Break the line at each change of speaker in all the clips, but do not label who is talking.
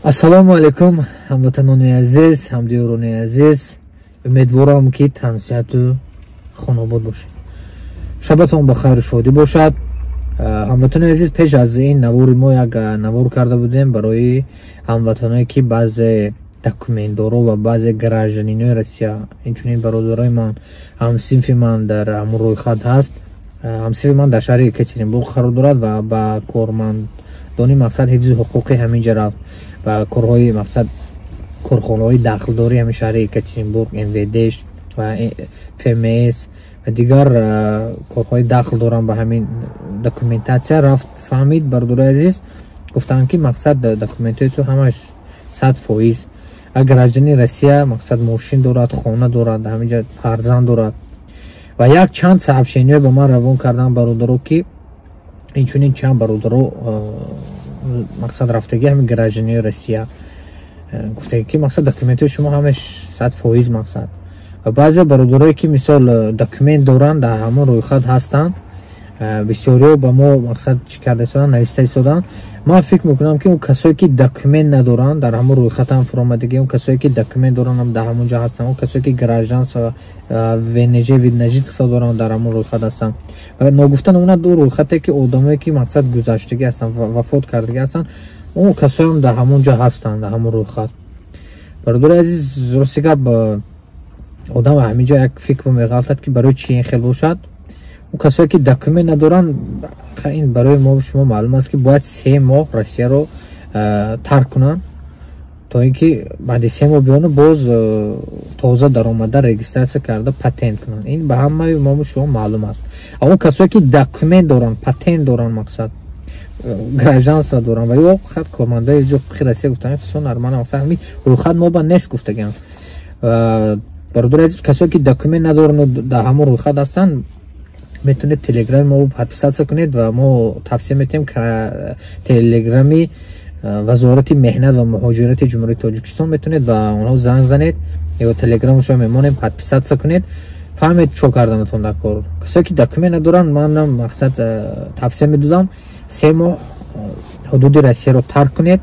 Ассалому алайкум, ҳамватанони азиз, ҳамдиёрони азиз. Умедворам, ки тансиҳату хонобод бошед, шабатон ба хайру шодӣ бошад. Ҳамватанони азиз, пеш аз ин навори мо як навор карда будем барои ҳамватаное, ки баъзе документдоро ва баъзе гражданинои Россия, инчунин бародарои ман, ҳамсинфи ман дар ҳамун рӯйхат ҳаст. Ҳамсинфи ман дар шаҳри Екатеринбург қарор дорад ва ба кормандони, мақсад, ҳифзи ҳуқуқи ҳамин ҷа рафт ва корҳои, мақсад, корхонаҳои дахлдори ҳамин шаҳри Екатеринбург, МВД ва ФМС ва дигар корҳои дахл доранд ба ҳамин документатсия рафт. Фаҳмид, бародарои азиз, гуфтанд, ки, мақсад, документҳои ту ҳамаш 100%. Ва гражданини Россия, мақсад, мошин дорад, хона дорад, ҳаминҷа фарзанд дорад. Ва як чанд сообщениҳо ба ман равон карданд бародаро, ки инчунин чанд бародаро, мақсад, рафтагӣ ҳамин гражданиҳои Россия гуфтаги, ки, мақсад, документҳои шумо ҳамаш 100%, мақсад. Ва баъзе бародарое, ки, мисол, документ доранд, дар ҳамон рӯйхат ҳастанд, бисёриҳо ба мо, мақсад, чӣ карда истоданд, нависта истоданд. Ман фикр мекунам, ки он касое, ки документ надоранд, дар ҳамон рӯйхатам фуромадагӣ, он касое, ки документ доранд, дар ҳамон ҷо ҳастанд, он касое, ки гражданство, ВНЖ, вид на жительство доранд, дар ҳамон рӯйхат ҳастанд. Ва ногуфта намонад, ду рӯйхате, ки одамое, ки, мақсад, гузаштагӣ ҳастанд, вафот кардагӣ ҳастанд, он касоям дар ҳамон ҷо ҳастанд, дар ҳамон рӯйхат. Бародари азиз, рости гап, одам ҳамин ҷо як фикр меғалтад, ки барои чӣ ин хел бошад. Он касое, ки документ надоранд, ин барои мо шумо маълум аст, ки бояд 3 моҳ Россияро тарк кунанд, то ин ки баъди 3 моҳ биёну боз тоза даромада, регистрация карда, патент кунанд. Ин ба ҳамаи мо шумо маълум аст. Он касое, ки документ доранд, патент доранд, мақсад, гражданство доранд, ва ё хат кормандаи ҳуқуқи Россия гуфтанд, всё нормально, мақсад, ҳамин рӯйхат мо ба нест гуфтагиам. Бародари азиз, касое, ки документ надоранд, дар ҳамон рӯйхат ҳастанд, метавонед Телеграми мо подписаться кунед ва мо тавсия метиҳем Телеграми Вазорати меҳнат ва муҳоҷирати Ҷумҳурии Тоҷикистон. Метавонед ба онҳо занг занед ё Телеграмашо мемонем, подписаться кунед, фаҳмед чо карданатон дар кор. Касое, ки документ надоранд, манам, мақсад, тавсия медодам, 3 моҳ ҳудуди Россияро тарк кунед,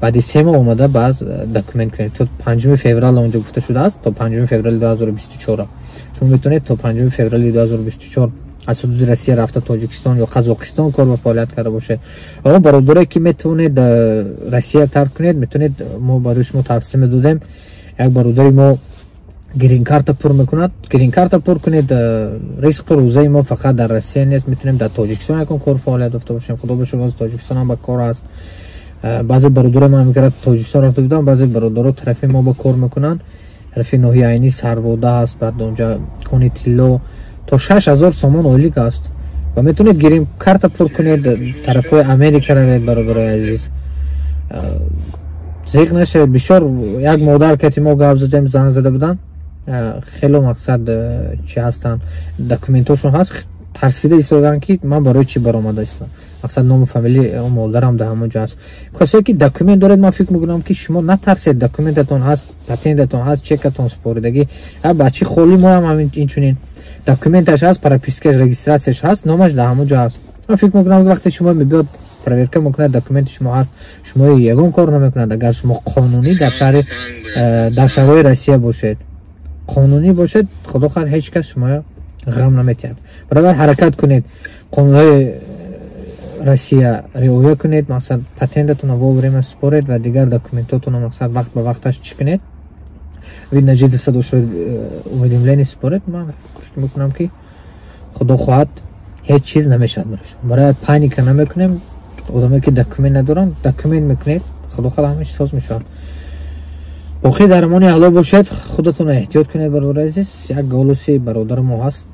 баъди 3 моҳ омада баъз документ кунед. То 5 феврал онҷо гуфта шудааст, то 5 феврали 2024. Шумо метавонед то 5 феврали 2024 аз ҳудуди Россия рафта, Тоҷикистон ё Қазоқистон кор ва фаъолият карда бошед. Ва он бародарое, ки метавонед Россия тарк кунед, метавонед, мо барои шумо тавсия медодем. Як бародари мо грин-карта пур мекунад, грин-карта пур кунед. Ризқу рӯзаи мо фақат дар Россия нест, метавонем дар Тоҷикистон якон кор фаъолият дошта бошем. Худо ба шукр, Тоҷикистон ҳам ба кор аст. Баъзе бародаро ман мекард, Тоҷикистон рафта будам, баъзе бародаро тарафи мо ба кор мекунанд, тарафи ноҳияи Айнӣ, Сарвода аст, баъд онҷа кони тилло то 6000 сомон ойлик аст. Ва метавонед грин карта пур кунед, тарафҳои Америка равед. Бародарои азиз, зиқ нашавед. Бисёр як модар кати мо гап задем, занг зада буданд, хело, мақсад, чи ҳастанд, документҳошон ҳаст, тарсида истоданд, ки ман барои чӣ баромада истодам. Мақсад, ному фамилии модарам дар ҳамон ҷо ҳаст. Касое, ки документ доред, ман фикр мекунам, ки шумо натарсед. Документатон ҳаст, патентатон ҳаст, чекатон супоридагӣ. Бачи холи моам ҳамин инчунин документаш ҳаст, пропискаш, регистрацияш ҳаст, номаш дар ҳамон ҷо ҳаст. Ман фикр мекунам, ки вақте шумо мебиёд, проверка мекунад, документи шумо ҳаст, шумо ягон кор намекунад. Агар шумо қонунӣ дар шаҳри дар шаҳрҳои Россия бошед, қонунӣ бошед, худо хоҳад, ҳеҷ кас шумо ғам наметиҳад. Барои ҳаракат кунед, қонунҳои Россия риоя кунед, мақсад, патентатонро вовремя супоред ва дигар документотонро, мақсад, вақт ба вақташ чӣ кунед, вид на жительство дошта, уведомление супоред. Ман фикр мекунам, ки худо хоҳад, ҳеҷ чиз намешавад барои шумо. Барои паника намекунем. Одамое, ки документ надоранд, документ мекунед, худо хоҳад, ҳама чиз соз мешавад. Боқӣ дар амони Алло бошед, худатонро эҳтиёт кунед. Бародари азиз, як голоси бародари мо ҳаст,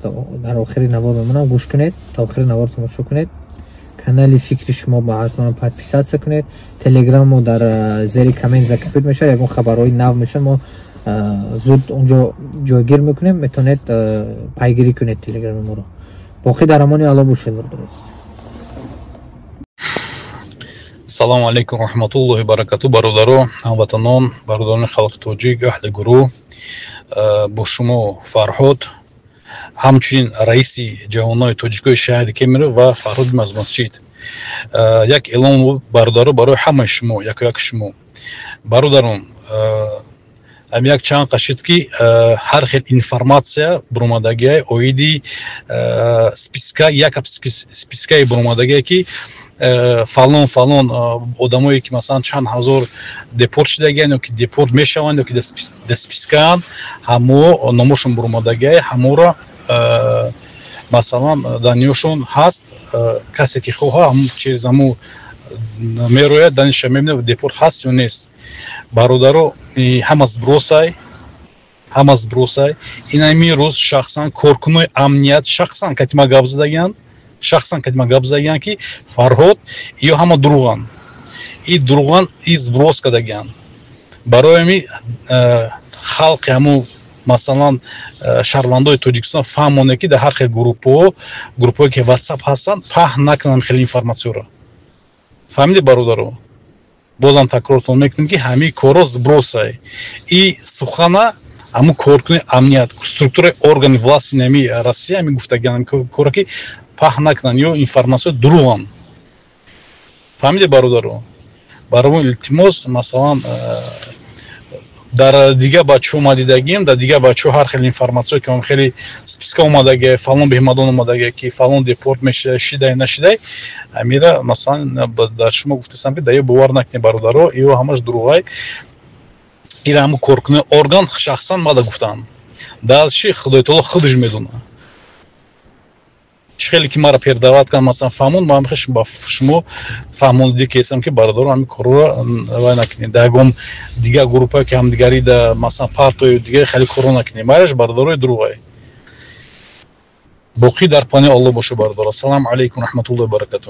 дар охири навор мемонам, гӯш кунед, та охири навор тамошо кунед. Канали «Фикри шумо» ба ҳатман подписаться кунед. Телеграм мо дар зери коммент закрепить мешавад. Ягон хабарҳои нав мешавад, мо зуд онҷо ҷойгир мекунем, метавонед пайгирӣ кунед Телеграми моро. Боқӣ дар амони Алло бошед, бародари азиз.
Салому алайкум, раҳматуллоҳи баракату, бародаро, ҳамватанон, бародарони халқи тоҷик, аҳли гурӯҳ. Бо шумо Фарҳод, ҳамчунин раиси ҷавонои тоҷикои шаҳри Кемерово ва Фарҳоди Мазмасҷид. Як эълон, бародаро, барои ҳамаи шумо, яку яки шумо, бародарон. Ам як чанд қашид, ки ҳар хел информация буромадагиай оиди списка, як спискаи буромадагие, ки фалон фалон одамое, ки масалан чанд ҳазор депорт шудагиан ё ки депорт мешаванд, ё ки дар спискаанд, ҳамо номошон буромадагиай. Ҳаморо масалан данныешон ҳаст. Касе ки хоҳа, ҳамун чиз ҳаму мерояд, данныеша мебинад, депорт ҳаст ё нест. Бародаро, ҳама сбросай, ҳама сбросай. Ин ҳамин рӯз шахсан коркунои амният шахсан катима гап задагианд, шахсан катима гап задагианд, ки Фарҳод, ё ҳама дурӯғанд, и дурӯғанд, и сброс кардагианд. Барои ҳами халқи ҳамун, масалан шаҳрвандои Тоҷикистон фаҳмонед, ки дар ҳар хел группҳо, группҳое ки Ватсап ҳастанд, паҳн накунанд хеле информатсияро. Фаҳмидед, бародаро? Бозам такрортон мекунем, ки ҳамаи корро сбросай. И сухана ҳамун коркуни амният, структураи органи власти нами Россия ҳамин гуфтагиан кора, ки паҳн накунанд, ё информатсия дурӯғанд. Фаҳмидед, бародаро? Барои илтимос, масалан дар дигар бачаҳо ма дидагием, дар дигар бачаҳо ҳар хел информатсия, ки хеле списка омадагия, фалон беҳмадон омадагия, ки фалон депорт мешидай, шидай, нашидай. Амира масалан дар шумо гуфтастам, ки дар ё бовар накунед, бародаро, ё ҳамаш дурӯғай. Ира ҳамун коркунои орган шахсан мада гуфтанд. Дальше Худои таоло худаш медонад. Чӣ хеле ки маро передавать кардам, масалан фаҳмон, ман ба шумо фаҳмондиди ки ҳестам, ки бародаро, ҳамин корро вай накунед. Дар ягон дигар группае, ки ҳамдигарӣ да масалан партою дигар хеле корро накунед. Майраш, бародарои, дурӯғай. Боқӣ дар паноҳи Аллоҳ боша, бародар. Ассалому алайкум раҳматуллоҳи баракатуҳ.